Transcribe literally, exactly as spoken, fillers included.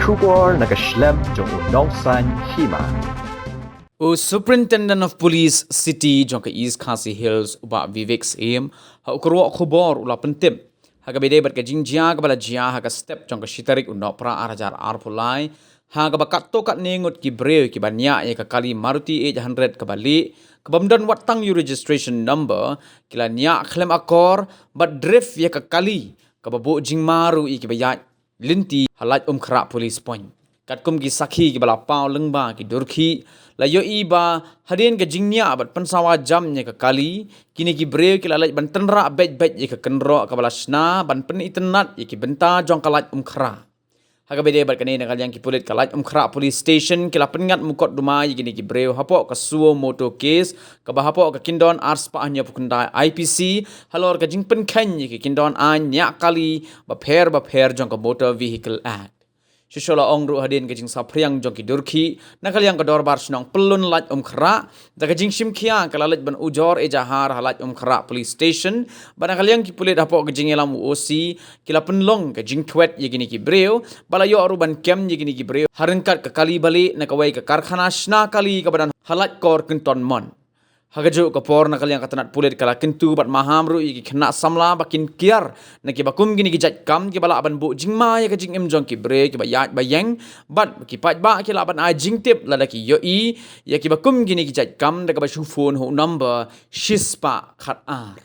Khubor na ka shlem jong u Nongsaiñ Hima. U Superintendent of Police City jong ka East Khasi Hills, u Bah Vivek Syiem, ha u kyrwoh khubor u la pyntip ha kaba ïadei bad ka jingjia kaba la jia ha ka step jong ka shi tarik u Nohprah ar hajar arphew lai, ha kaba katto katne ngut ki briew kiba niah ïa ka kali Maruti eight hundred kaba lieh, kaba ym don wat tang ïa u registration number, ki la niah khlem akor bad drift ïa ka kali, kaba buh jingma ruh ïa kiba ïaid lynti ha Laitumkhrah Police Point. Katkum ki sakhi kiba la paw lyngba ki durkhih, la ïohi ba hadien ka jingniah bad pynsawa jam ïa ka kali, kine ki briew ki la leit ban tynrah beit beit ïa ka kynroh kaba la shna ban pynitynnad ïa ki bynta jong ka Laitumkhrah. Ha kaba ïadei bad kane, na ka liang ki pulit ka Laitumkhrah Police Station ki la pynngat mukotduma ïa kine ki briew hapoh ka suo motor case, kaba hapoh ka kyndon arspah hynñiewphew khyndai I P C, halor ka jingpynkheiñ ïa ka kyndon aiñ niah kali bapher bapher jong ka Motor Vehicle Act. Shuh shuh la ong ruh hadien ka jingsaphriang jong ki durkhih, na ka liang ka Dorbar Shnong Pyllun Laitumkhrah, da ka jingshim khia ka la leit ban ujor ejahar ha Laitumkhrah Police Station, bad na ka liang ki pulit hapoh ka jingïalam u O C, ki la pynlong ka jingthwet ïa kine ki briew, bad la ïoh ruh ban kem ïa kine ki briew ha ryngkat ka kali ba lieh na kawei ka karkhana shna kali kaba don ha Laitkor Kynton Mon. Ha kajuh ka por, na ka liang ka tnat pulit ka la kyntu bad maham ruh ïa ki khynnah samla ba kin kiar na kiba kum kine ki jait kam kiba lah ban buh jingma ïa ka jingim jong ki briew kiba ïaid ba ïeng, bad ki paidbah ki lah ban ai jingtip lada ki ïohi ïa kiba kum kine ki jait kam da kaba shu phone ha u number shispah khatar.